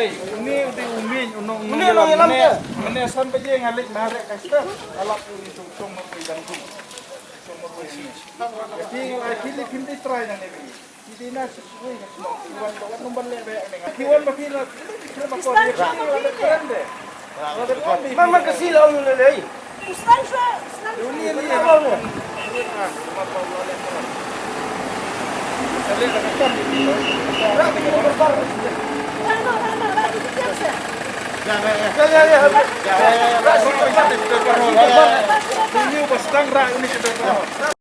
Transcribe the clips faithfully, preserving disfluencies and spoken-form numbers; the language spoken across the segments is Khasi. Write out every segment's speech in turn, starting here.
Uni u dei u mih, u nong, u nong ïalam te. Mane san baje nga leit mareh ka step. Alap u ni chong chong ma poi dang tu. Chong ma poi sini. Ki la ki li phim dei trai nang ne. Ki dei na sui sui na shnong. Ki wan ba wan num ban leh ba ne. Ki wan ba ki la. Mama kasi la ong lele.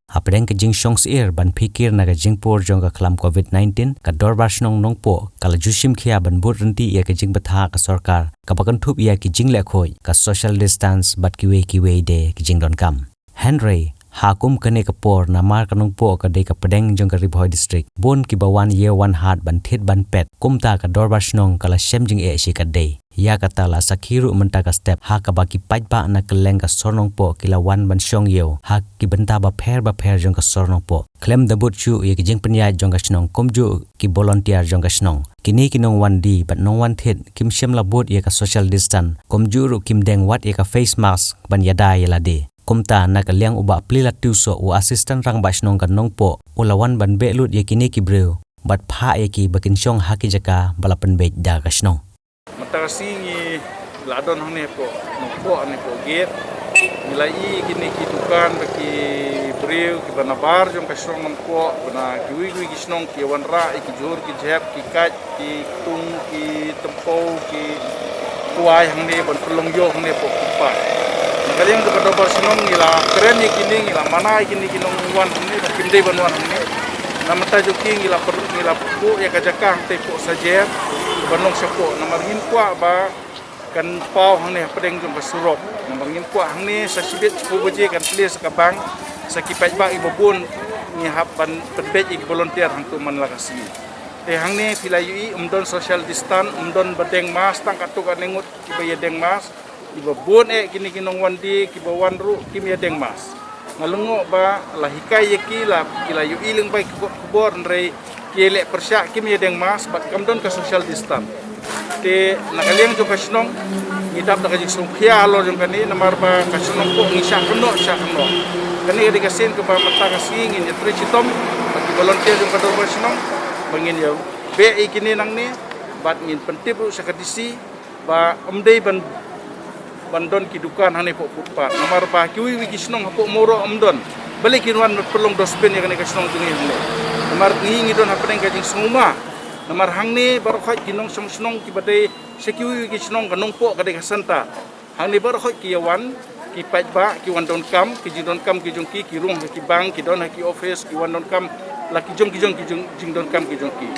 Hapdeng ka jingshong syier ban phikir na ka jingpur jong ka khlam covid nineteen, ka Dorbar Shnong Nongpoh ka la ju shim khia ban bud rynti ïa ka jingbthah ka sorkar kaba kynthup ïa ki jingleh khuid, ka social distance bad kiwei kiwei de ki jingdonkam. Hynrei ha kum kane ka por, namar ka Nongpoh ka dei ka pdeng jong ka Ri Bhoi District, bun kiba wan ïew wan hat ban thied ban pet, kumta ka Dorbar Shnong ka la shem jingeh shi katdei. Ïa kata la sakhi ruh mynta ka step ha kaba ki paidbah na kylleng ka sor Nongpoh ki la wan ban shong ïew ha ki bynta bapher bapher jong ka sor Nongpoh. Khlem da bud shuh ïa ki jingpynïaid jong ka shnong kumjuh ki volunteer jong ka shnong, kine ki nongwan die bad nongwan thied kim shym la bud ïa ka social distance, kumjuh ruh kim deng wat ïa ka face mask ban ïada ïa lade. Kumta na ka liang u Bah Plilat Tiewsoh, u assistant rangbah shnong ka Nongpoh, u la wan ban beh lut ïa kine ki briew bad phah ïa ki ba kin shong ha ki jaka ba la pynbeit da ka shnong. Mynta ka sngi ngi la don hangne hapoh Nongpoh, hangne hapoh gate. Ngi la ïohi kine ki dukan bad ki briew kiba nabar jong ka shnong Nongpoh, bad na kiwei kiwei ki shnong ki wanrah ïa ki jhur ki jhep, ki kait, ki ktung, ki tympew, ki kwai hangne ban pynlong ïew hangne hapoh footpath. Na ka liang jong ka Dorbar Shnong ngi la kren ïa kine, ngi la mana ïa kine ki nongwan hangne ba kim dei ban wan hangne. Na mynta jong ki ngi la per, ngi la buh ïa ka jaka hangtei hapoh Sajer ban long shapoh, namar ngim kwah ba kan paw hangne hapdeng jong ka surok. Namar ngim kwah hangne sa shibit shiphew baje kan plie sa ka bank, sa ki paidbah kiba bun ngi hap ban pynbeit ïa ki volunteer hangto man la ka sngi. Te hangne phi la ïohi ym don social distance, ym don ba deng mask, tang katto katne ngut kiba ïa deng mask. Kiba bun eh kine ki nongwan die, kiba wan ruh kim ïa deng mask. Nga lyngngoh ba la hikai ïa ki, la ki la ïohi lyngba ki kot khubor, hynrei ki leh pyrshah kim ïa deng mask bad kam don ka social distance. Te na ka liang jong ka shnong ngi dap da ka jingsngewkhia halor jong kane, namar ba ka shnong Nongpoh ngi shah kynnoh shah kynnoh. Kane ka dei ka sien kaba mynta ka sngi ngin ïatrei shitom bad ki volunteer jong ka Dorbar Shnong ba ngin ïa beh ïa kine nangne bad ngin pyntip ruh sha ka D C ba ym dei ban, ban don ki dukan hangne hapoh footpath. Namar ba kiwei kiwei ki shnong hapoh Mawroh ym don. Balei kin wan pynlong dustbin ïa kane ka shnong jong ngi hangne? Namar ngi ngi don hapdeng ka jingsngewma. Namar hangne baroh khoit ki nongshong shnong kiba dei sha kiwei kiwei ki shnong, ka Nongpoh ka dei ka centre. Hangne baroh khoit ki ïa wan, ki paidbah, ki wan donkam ki jingdonkam ki jong ki, ki rung ha ki bank, ki don ha ki office, ki wan donkam la ki jong ki jong ki jong, jingdonkam ki jong ki.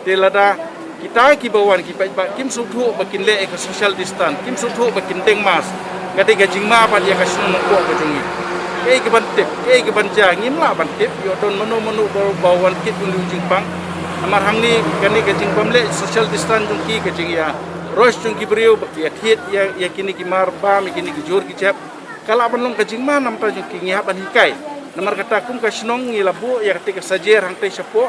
Te lada kita kiba wan ki paidbah kim sngewthuh ba kin leh ïa ka social distance, kim sngewthuh ba kin deng mask, ka dei ka jingma pat ïa ka shnong Nongpoh ka jong ngi. Kaei kaban tip, kaei kaban jia, ngim lah ban tip ïoh don mano mano ba, ba wan kit ïa u jingpang. Namar hangne kane ka jingbym leh social distance jong ki, ka jingïa rush jong ki briew ba ki ïa thied ïa, ïa kine ki mar bam, ïa kine ki jhur ki jhep, ka lah ban long ka jingma namar jong ki. Ngi hap ban hikai. Namar kata kum ka shnong ngi la buh ïa kata ka Sajer hangtei shapoh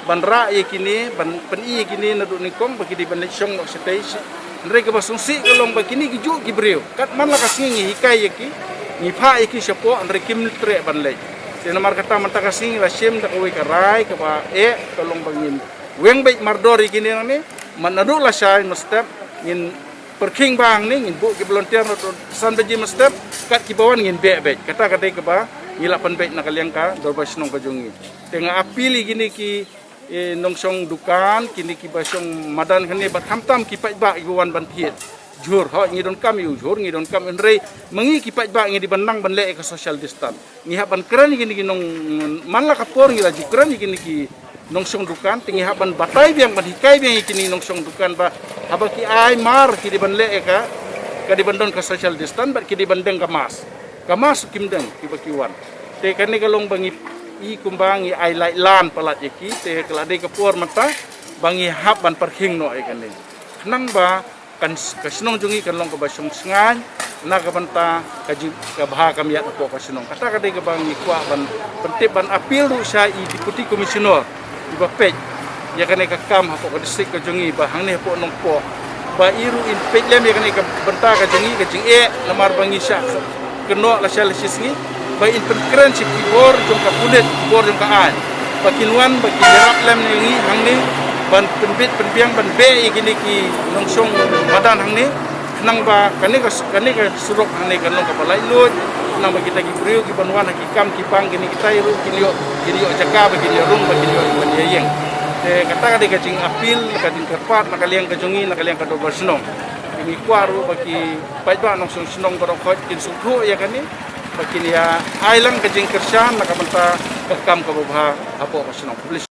ban rah ïa kine, ban pyni ïa kine naduh nyngkong ba ki dei ban leit shong noh shatei shi. Hynrei kaba sngewsih ka long ba kine ki juh ki briew, kat man la ka sngi ngi hikai ïa ki, ngi phah ïa ki shapoh, hynrei kim treh ban leit. Te namar kata mynta ka sngi ngi la shim da kawei ka rai kaba eh, ka long ba ngin weng beit mardor ïa kine nangne. Mat naduh lashai mynstep ngin pyrkhing ba hangne, ngin buh ki volunteer naduh san baje mynstep, kat kiba wan ngin beh beit. Kata ka dei kaba ngi la pynbeit na ka liang ka Dorbar Shnong ka jong ngi. Te nga appeal ïa kine ki, eh, nongshong dukan, kine kiba shong madan hangne bad khamtam ki paidbah kiba wan ban thied jhur. Hooid ngi donkam ïa u jhur, ngi donkam, hynrei ma ngi ki paidbah ngi dei ban nang ban leh ïa ka social distance. Ngi hap ban kren ïa kine ki nong, man la ka por ngi la ju kren ïa kine ki nongshong dukan, te ngi hap ban batai biang, ban hikai biang ïa kine ki nongshong dukan ba haba ki ai mar ki dei ban leh ïa ka, ka dei ban don ka social distance bad ki dei ban deng ka mask. Ka mask kim deng kiba ki wan. Te kane ka long ba ngi i kumba ngi ai lait lan palat ïa ki, te ka la dei ka por mynta ba ngi hap ban pyrkhing noh ïa kane. Khnang ba kan, ka shnong jong ngi kan long kaba shong shngaiñ na ka bynta ka jing, ka bha ka miat hapoh ka shnong. Kata ka dei kaba ngi kwah ban pyntip, ban appeal ruh sha i Deputy Commissioner iba peit ïa kane ka kam hapoh ka district ka jong ngi ba hangne hapoh Nongpoh Ba i ruh in peit lem ïa kane ka bynta ka jong ngi ka jingeh, namar ba ngi shah kynnoh la sha la shi sngi ba in pynkren sha ki bor jong ka pulit, ki bor jong ka aiñ, ba kin wan ba kin ïarap lem ïa ngi hangne ban pynbit pynbiang ban beh ïa kine ki nongshong madan hangne, khnang ba kane ka kane ka surok hangne kan long kaba laitluid, khnang ba kita ki briew kiban wan ha ki kam ki pang kine kita ruh kin ïoh, kin ïoh jaka ba kin ïoh rung ba kin ïoh ban ïeng. Te kata ka dei ka jingappeal, ka jingkyrpad na ka liang ka jong ngi, na ka liang ka dorbar shnong. Ngi kwah ruh ba ki paidbah nongshong shnong baroh khoit kin sngewthuh ïa kane, ba kin ïa ai lang ka jingkyrshan na ka bynta ka kam kaba bha hapoh ka shnong.